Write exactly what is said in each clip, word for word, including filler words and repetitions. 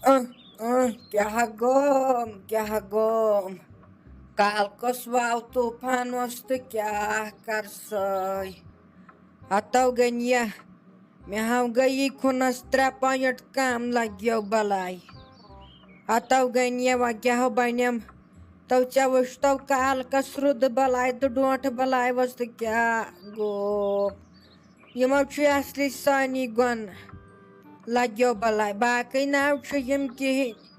اہ، اہ، کیٛاہ گوم، کیٛاہ گوم؟ کال کۄس واو طوفان اوس تہٕ کیٛاہ کر سٲے؟ ہتو گٔنیہ، مےٚ ہاو گٔیی خوٗنس ترٛےٚ point کم لگیو بلاے۔ ہتو گٔنیہ، وۄنۍ کیٛاہ ہو بنیٚم؟ تو ژےٚ وٕچھتو کال کس رُدٕ بلاے تہٕ ڈونٛٹھ بلاے وۄس تہٕ کیٛاہ گوٚو؟ یِمو چھُ اصلی سانی گۄن لگیو بلاے، باقٕے ناو چھُ یِم کِہیٖنۍ۔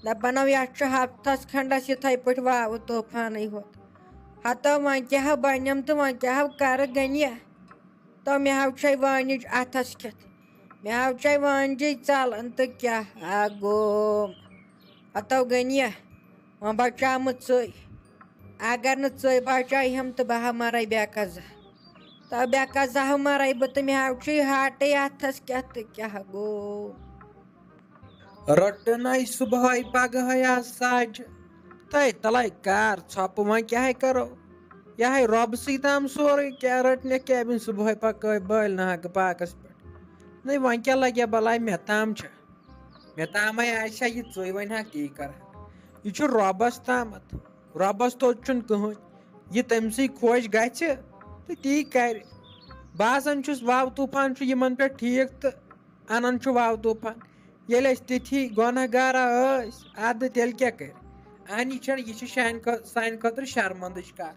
دپنو یتھ چھُ ہفتس کھنڈس یِتھے پٲٹھۍ واوٕ طوفانٕے ہوت۔ ہتو وۄنۍ کیٛاہ بنیٚم تہٕ وۄنۍ کیٛاہ کرٕ گٔنیہ؟ تو مےٚ ہاو چھے وٲنِج اتھس کھٮ۪تھ، مےٚ ہاو چھے وٲنجے ژلان تہٕ کیٛاہ ہا گوٚو؟ ہتو گٔنیہ، وۄنۍ بچامٕژٕے۔ اگر نہٕ ژٕے بچایہم تہٕ بہٕ ہا مرے بے قضا۔ تو بے قضا ہا مرے بہٕ تہٕ مےٚ ہاو چھُے ہاٹے اتھس کھٮ۪تھ تہٕ کیٛاہ گوٚو؟ رٔٹٕنَے صُبحٲے پگہٲے آز ساجہِ۔ تَے تَلَے کار ژھۄپہٕ وۄنۍ کیٛاہ ہے کَرو؟ یہِ ہے رۄبہٕ سٕے تام سورُے کیٛاہ رٔٹنَکھ کیٛاہ بِن صُبحٲے پَکٲے بٲلۍ ناکہٕ پاکَس پٮ۪ٹھ۔ نَے وۄنۍ کیٛاہ لَگہِ بَلاے مےٚ تام چھا؟ مےٚ تامَے آسہِ ہا یہِ ژٕے وۄنۍ ہا تی کَرٕ۔ یہِ چھُ رۄبَس تامَتھ۔ رۄبَس توٚت چھُنہٕ کٕہٕنۍ۔ یہِ تٔمۍ سٕے خۄش گژھِ تہٕ تی کَرِ۔ باسان چھُس واو طوٗفان چھُ یِمَن پٮ۪ٹھ ٹھیٖک تہٕ اَنان چھُ واو طوٗفان۔ ییٚلہِ أسۍ تِتھی گۄناہ گارا ٲسۍ، اَدٕ تیٚلہِ کیٛاہ کَرِ؟ اَہَن، یہِ چھَنہٕ، یہِ چھِ شانہِ خٲ-، سانہِ خٲطرٕ شرمندٕچ کَتھ۔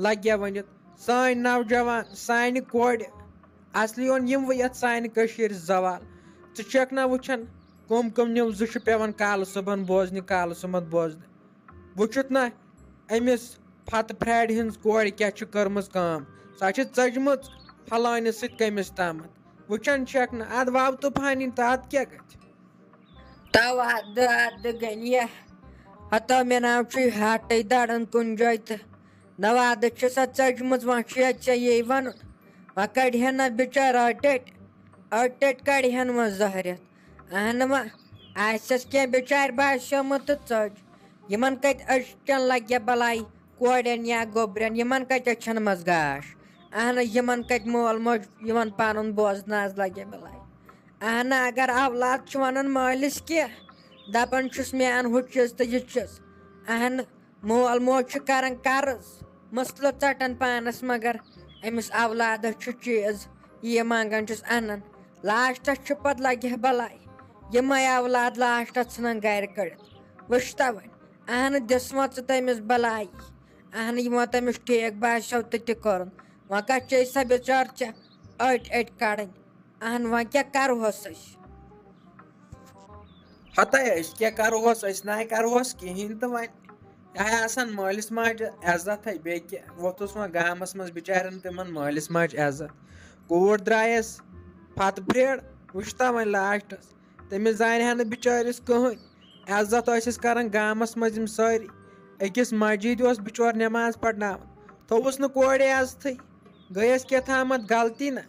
لَگہِ ہا ؤنِتھ، سٲنۍ نوجوان، سانہِ کورِ، اَصلی اوٚن یِموٕے یَتھ سانہِ کٔشیٖرِ زوال۔ ژٕ چھَکھ نہ وٕچھان، کٕم کٕم نِوزٕ چھِ پٮ۪وان کالہٕ صُبحن بوزنہِ، کالہٕ صُبحن بوزنہِ۔ وٕچھُتھ نہ أمِس فتہٕ پھرٛارِ ہِنٛز کورِ کیٛاہ چھِ کٔرمٕژ کٲم۔ سۄ چھِ ژٔجمٕژ پھلٲنِس سۭتۍ کٔمِس تامَتھ۔ وٕچھان چھَکھ نہٕ، اَدٕ واو طوٗفانٕنۍ تہٕ اَدٕ کیٛاہ گژھِ؟ تو اَدٕ، اَدٕ گٔنیہ۔ ہتو مےٚ ناو چھُے ہاٹے دَران کُنہِ جایہِ تہٕ نہ وادٕ چھِ سۄ ژٔجمٕژ، وۄنۍ چھُ ییٚتہِ ژےٚ یی وَنُن۔ وۄنۍ کَڑِ ہا نہ بِچارٕ أٹۍ أٹۍ، أٹۍ أٹۍ کَڑِ ہَن وۄنۍ زہرٮ۪تھ۔ اہنہٕ وۄنۍ آسٮ۪س کینٛہہ بِچارِ باسیومُت تہٕ ژٔج۔ یِمَن کَتہِ أچھَن لَگہِ بَلاے، کورٮ۪ن یا گوٚبرٮ۪ن، یِمَن کَتہِ أچھَن منٛز گاش؟ اہنہٕ یِمَن کَتہِ مول موج یِمَن پَنُن بوزنہٕ آز لَگہِ بَلاے؟ اہنہٕ اگر اولاد چھُ وَنان مٲلِس کینٛہہ، دَپان چھُس مےٚ اَن ہُہ چیٖز تہٕ یہِ چیٖز۔ اہنہٕ مول موج چھُ کران قرض، مسلہٕ ژٹان پانس، مگر أمِس اولادس چھُ چیٖز یہِ منٛگان چھُس اَنان۔ لاسٹس چھُ پتہٕ لگہِ بلاے یِمے اولاد لاسٹس ژھٕنان گرِ کٔڑِتھ۔ وٕچھ تو وۄنۍ، اہنہٕ دِژمٕژ ژٕ تٔمِس بلاے، اہنہٕ یِمو تٔمِس ٹھیک باسیو تہٕ تہِ کوٚرُن۔ وۄنۍ کتھ چھے سۄ بِچٲر ژےٚ أٹۍ أٹۍ کڑٕنۍ؟ اہن، وۄنۍ کیٛاہ کرہوس أسۍ؟ ہتے أسۍ کیٛاہ کرہوس؟ أسۍ نہ کرہوس کِہیٖنۍ تہٕ وۄنۍ یہِ آسان مٲلِس ماجہِ عزت ہے، بیٚیہِ کیٛاہ؟ ووٚتھُس وۄنۍ گامس منٛز بِچارٮ۪ن تِمن مٲلِس ماجہِ عزت۔ کوٗر درٛایس فتہٕ پھرٛیڑ، وٕچھتا وۄنۍ لاسٹس تٔمِس زانہِ ہا نہٕ بِچٲرِس کٕہٕنۍ۔ عزت ٲسِس کران گامس منٛز یِم سٲری۔ أکِس مسجدِ اوس بِچور نٮ۪ماز پرناوان، تھوٚوُس نہٕ کورِ عزتھٕے۔ گٔیَس کیٛاہ تامَتھ غلطی نہ،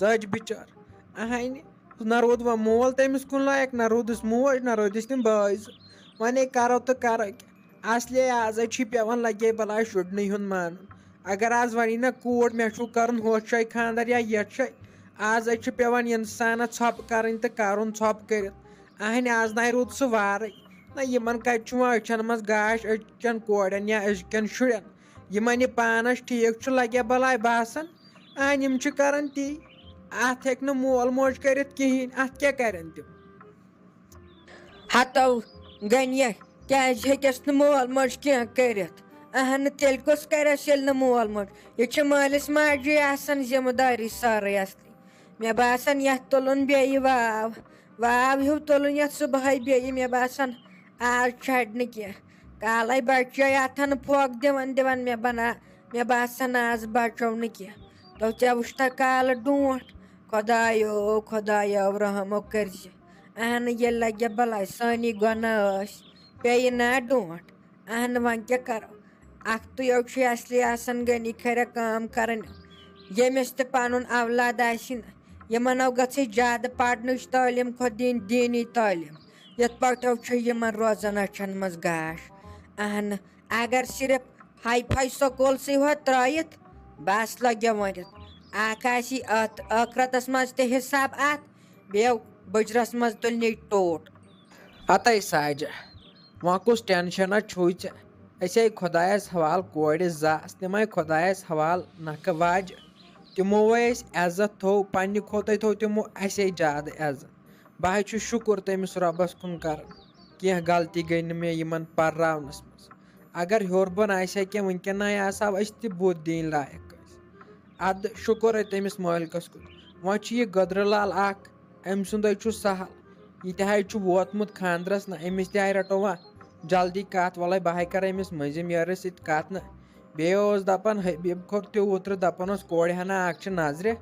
ژٔج بِچٲر۔ اَہَنہِ، نہ روٗد وۄنۍ مول تٔمِس کُن لایق، نہ روٗدُس موج، نہ روٗدِس تِم بٲے زٕ۔ وۄنۍ ہے کَرو تہٕ کَرو کیٛاہ؟ اَصلے آزَے چھُے پٮ۪وان لَگے بَلاے شُرنٕے ہُنٛد مانُن۔ اگر آز وَنی نہ کوٗر، مےٚ چھُو کَرُن ہُتھ جایہِ خانٛدر یا یَتھ جایہِ، آزَے چھُ پٮ۪وان اِنسانَس ژھۄپہٕ کَرٕنۍ تہٕ کَرُن ژھۄپہٕ کٔرِتھ۔ اَہَنہِ، آز نَے روٗد سُہ وارٕے۔ نہ یِمَن کَتہِ چھُ وۄنۍ أچھَن منٛز گاش، أزکٮ۪ن کورٮ۪ن یا أزکٮ۪ن شُرٮ۪ن؟ یِمن یہِ پانس ٹھیٖک چھُ لگیا بلاے باسان، اہن یِم چھِ کران تی۔ اتھ ہیٚکہِ نہٕ مول موج کٔرِتھ کِہیٖنۍ، اتھ کیٛاہ کرن تِم؟ ہتو گٔنیہ، کیٛازِ ہیٚکٮ۪س نہٕ مول موج کینٛہہ کٔرِتھ؟ اہن نہٕ، تیٚلہِ کُس کرٮ۪س ییٚلہِ نہٕ مول موج؟ یہِ چھِ مٲلِس ماجی آسان ذمہٕ دٲری سٲرٕے اصلی۔ مےٚ باسان یتھ تُلُن بیٚیہِ واو، واو ہیوٗ تُلُن یتھ صُبحٲے بیٚیہِ، مےٚ باسان آز چھڑِ نہٕ کینٛہہ۔ کالے بچے اتھن پھۄکھ دِوان دِوان، مےٚ بنا-، مےٚ باسان آز بچو نہٕ کینٛہہ۔ تو ژےٚ وٕچھتھا کالہٕ ڈونٛٹھ؟ خۄدایو، خۄدایو رحمو کٔرزِ۔ اہنہٕ ییٚلہِ لگہِ بلاے، سٲنی گۄناہ ٲسۍ، پیٚیہِ نا ڈونٛٹھ؟ اہنہٕ وۄنۍ کیٛاہ کرو؟ اکھ تُے یو چھُے اصلی آسان غنی خیرہ کٲم کرٕنۍ۔ ییٚمِس تہِ پنُن اولاد آسہِ نہ، یِمن او گژھِ زیادٕ پرنٕچ تعلیٖم کھۄتہٕ دِنۍ دیٖنی تعلیٖم۔ یِتھ پٲٹھۍ چھُ یِمن روزان أچھن منٛز گاش۔ اہن، اگر صرف ہاے فاے سکوٗلسٕے ہوت ترٲیِتھ، بس لگیو ؤنِتھ۔ اکھ آسی اتھ ٲخرتس منٛز تہِ حساب اتھ، بیٚیہِ بُجرس منٛز تُلنٕے ٹوٹھ۔ ہتے ساجہ، وۄنۍ کُس ٹینشنا چھُے ژےٚ؟ أسۍ آے خۄدایس حوالہٕ کورِ زٕ آسہٕ، تِم آے خۄدایس حوالہٕ نکھٕ واجہِ۔ تِمو اَسہِ عزت تھوٚو، پننہِ کھۄتَے تھوٚو تِمو اَسے زیادٕ عزت۔ بہٕ حظ چھُس شُکُر تٔمِس رۄبس کُن کران، کینٛہہ غلطی گٔے نہٕ مےٚ یِمن پرراونس منٛز۔ اگر ہیوٚر بۄن آسہِ ہا کینٛہہ، وٕنکٮ۪ن نَے آسہٕ ہاو أسۍ تہِ بُتھ دِنۍ لایق ٲسۍ۔ اَدٕ شُکُر ہے تٔمِس مٲلکَس کُن۔ وۄنۍ چھُ یہِ گٔدرٕ لال اَکھ، أمۍ سُنٛدے چھُ سہل۔ یہِ تہِ حظ چھُ ووتمُت خانٛدرَس نہ، أمِس تہِ ہاے رَٹو وۄنۍ جلدی کَتھ۔ وَلَے بہٕ ہاے کَرٕ أمِس مٔنٛزِم یٲرِس سۭتۍ کَتھ نہ۔ بیٚیہِ اوس دَپان حبیٖب کھوٚت تہِ اوترٕ، دَپان اوس کورِ ہنا اَکھ چھِ نظرِ۔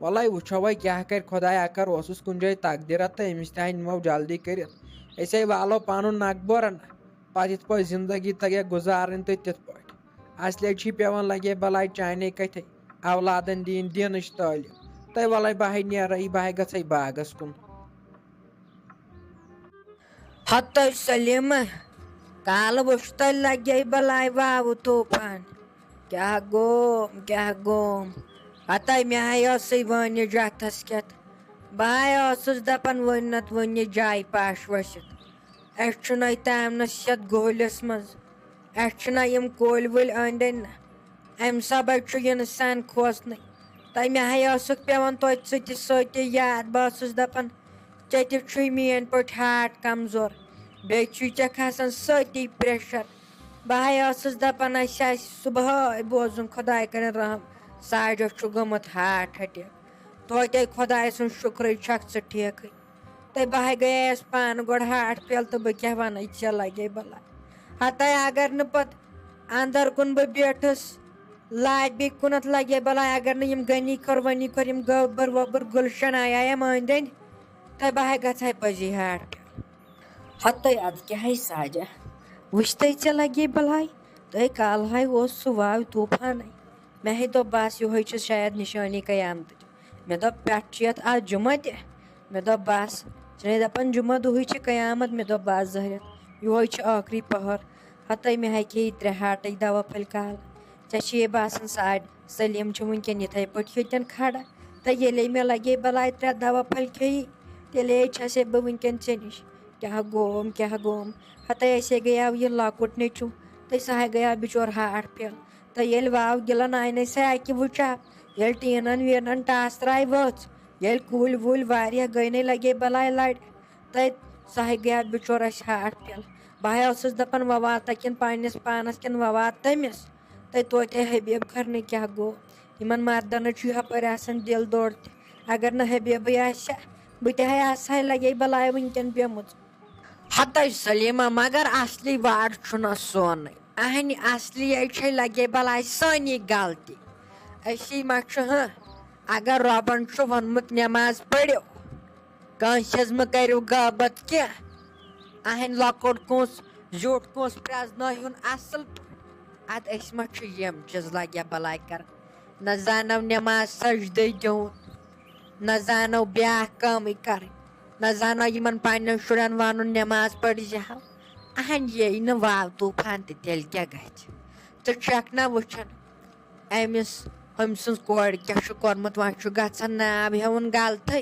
وَلَے وٕچھو وۄنۍ کیٛاہ کَرِ خۄداے، اگر اوسُس کُنہِ جایہِ تقدیٖرَتھ تہٕ أمِس تہِ ہاے نِمو جلدی کٔرِتھ۔ أسۍ ہے والو پَنُن نقبورہ نہ۔ پتہٕ یِتھ پٲٹھۍ زندگی تگہِ گُزارٕنۍ تہٕ تِتھ پٲٹھۍ۔ اصلی چھُے پٮ۪وان لگے بلاے چانے کتھے اولادن دِنۍ دِنٕچ تعلیٖم۔ تہٕ وَلَے بہٕ ہے نیرٕ، بہٕ ہے گژھے باغس کُن۔ ہتٲے سلیمہ، کالہٕ وُچھ تۄہہِ لگے بلاے واوٕ طوفان۔ کیٛاہ گوم، کیٛاہ گوم؟ ہتٲے مےٚ ہے ٲسٕے وٲنِج اَتھس کٮ۪تھ۔ بہٕ ہے ٲسٕس دپان وۄنۍ نتہٕ وۄنۍ یہِ جایہِ پاش ؤسِتھ۔ اَسہِ چھُنہٕ اَتہِ تامنَس یَتھ گوہلِس منٛز، اَسہِ چھِنہٕ یِم کُلۍ وُلۍ أنٛدۍ أنٛدۍ نہ۔ اَمہِ سببہٕ چھُ یہِ اِنسان کھوژنٕے۔ تہٕ مےٚ ہے ٲسٕکھ پٮ۪وان توتہِ ژٕ تہِ سۭتی یاد۔ بہٕ ٲسٕس دَپان، ژےٚ تہِ چھُے میٛٲنۍ پٲٹھۍ ہارٹ کمزور، بیٚیہِ چھُے ژےٚ کھسان سۭتی پریشر۔ بہٕ ہے ٲسٕس دَپان، اَسہِ آسہِ صُبحٲے بوزُن خۄداے کٔرِن رحم، ساجد چھُ گوٚمُت ہارٹ اٹیک۔ توتہِ خۄداے سُنٛد شُکرٕے چھَکھ ژٕ ٹھیٖکٕے۔ تہٕ بہٕ ہے گٔیَس پانہٕ گۄڈٕ ہارٹ فیل، تہٕ بہٕ کیٛاہ وَنَے ژےٚ لَگے بَلاے۔ ہَتَے اگر نہٕ پَتہٕ اَندَر کُن بہٕ بیٖٹھٕس، لابی کُنَتھ لَگے بَلاے، اگر نہٕ یِم غنی کھٔر ؤنی کھٔر، یِم گٔبٕر ؤبٕر گُلشن آیایَم أنٛدۍ أنٛدۍ، تہٕ بہٕ ہے گژھٕ ہَے پٔزی ہارٹ فیل۔ ہَتَے اَدٕ کیٛاہ ہے ساجہ، وٕچھتَے ژےٚ لَگے بَلاے، تہٕ کالہٕ ہَے اوس سُہ واوِ طوٗفانَے۔ مےٚ ہے دوٚپ، بَس یِہوٚے چھُ شاید نِشٲنی قیامتٕچ۔ مےٚ دوٚپ، پٮ۪ٹھ چھُ یَتھ آز جُمعہ تہِ۔ مےٚ دوٚپ، بَس، چھِنَے دَپان جُمعہ دۄہٕے چھِ قیامت۔ مےٚ دوٚپ، بَس زٲہرِتھ، یِہوٚے چھُ ٲخری پہر۔ ہَتَے مےٚ ہَے کھیٚیہِ ترٛےٚ ہارٹٕکۍ دوا پھٔلۍ کالہٕ۔ ژےٚ چھِ یے باسان ساڑِ سلیٖم چھُ وٕنکٮ۪ن یِتھَے پٲٹھۍ ییٚتٮ۪ن کھڑا۔ تہٕ ییٚلے مےٚ لَگے بَلاے ترٛےٚ دوا پھٔلۍ کھیٚیی، تیٚلے چھَسے بہٕ وٕنکٮ۪ن ژےٚ نِش۔ کیٛاہ گوم، کیٛاہ گوم؟ ہَتَے اَسے گٔیاو یہِ لۄکُٹ نیٚچوٗ، تہٕ سُہ ہَے گٔیاو بِچور ہارٹ فیل۔ تہٕ ییٚلہِ واو گِلن آینَے سۄ اَکہِ وٕچھا، ییٚلہِ ٹیٖنَن ویٖنَن ٹاس ترٛاے وٲژ، ییٚلہِ کُلۍ وُلۍ واریاہ گٔے نَے لَگے بَلاے لَڑِ، تہٕ سُہ ہے گٔیاو بِچور اَسہِ ہارٹ فیل۔ بہٕ ہے ٲسٕس دَپان، وۄنۍ واتہ کِنہٕ پنٛنِس پانَس کِنہٕ وۄنۍ واتہٕ تٔمِس۔ تہٕ توتہِ حبیٖب کھٔر نہٕ کیٛاہ گوٚو؟ یِمَن مَردَن چھُ یَپٲرۍ آسان دِل دوٚر تہِ۔ اگر نہٕ حبیٖبٕے آسہِ ہا، بہٕ تہِ ہے آسہٕ ہا لَگے بَلاے وٕنکٮ۪ن پیٚمٕژ۔ ہتَے سلیمہ، مگر اصلی واڑ چھُنہ سونٕے۔ اہنہِ اصلی ہے چھے لگے بلاے سٲنی غلطی۔ أسی ما چھُ، ہہ، اگر رۄبن چھُ ووٚنمُت نٮ۪ماز پٔرِو، کٲنٛسہِ ہٕنٛز مہ کٔرِو غٲبت کینٛہہ۔ اہنہِ لۄکُٹ کونٛس، زیوٗٹھ کونٛس پرٛزنٲیہُن اصل پٲٹھۍ۔ ادٕ أسۍ ما چھِ یِم چیٖز لگے بلاے کران؟ نہ زانو نٮ۪ماز سجدے دیُن، نہ زانو بیٛاکھ کٲمٕے کرٕنۍ، نہ زانو یِمن پننٮ۪ن شُرٮ۪ن ونُن نٮ۪ماز پٔرۍ زِ ہو۔ اہن یی نہٕ واو طوفان تہٕ تیٚلہِ کیٛاہ گژھِ؟ ژٕ چھکھ نہ وٕچھان أمِس، أمۍ سٕنٛز کورِ کیٛاہ چھُ کوٚرمُت؟ وۄنۍ چھُ گژھان ناو ہیوُن غلطٕے۔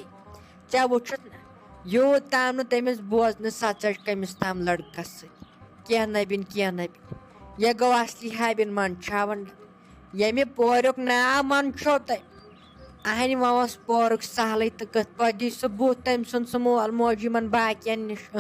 ژےٚ وٕچھُتھ نہ، یوٗت تام نہٕ تٔمِس بوزنہٕ سۄ ژٔج کٔمِس تام لڑکس سۭتۍ۔ کینٛہہ نبِن، کینٛہہ نبِن۔ یہِ گوٚو اصلی ہابِن منٛدچھاوان۔ ییٚمہِ پوریُک ناو منٛدچھو تٔمۍ۔ اہنہِ وۄنۍ اوس پورُک سہلٕے تہٕ کِتھ پٲٹھۍ دی سُہ بُتھ تٔمۍ سُنٛد سُہ مول موج یِمن باقین نِش؟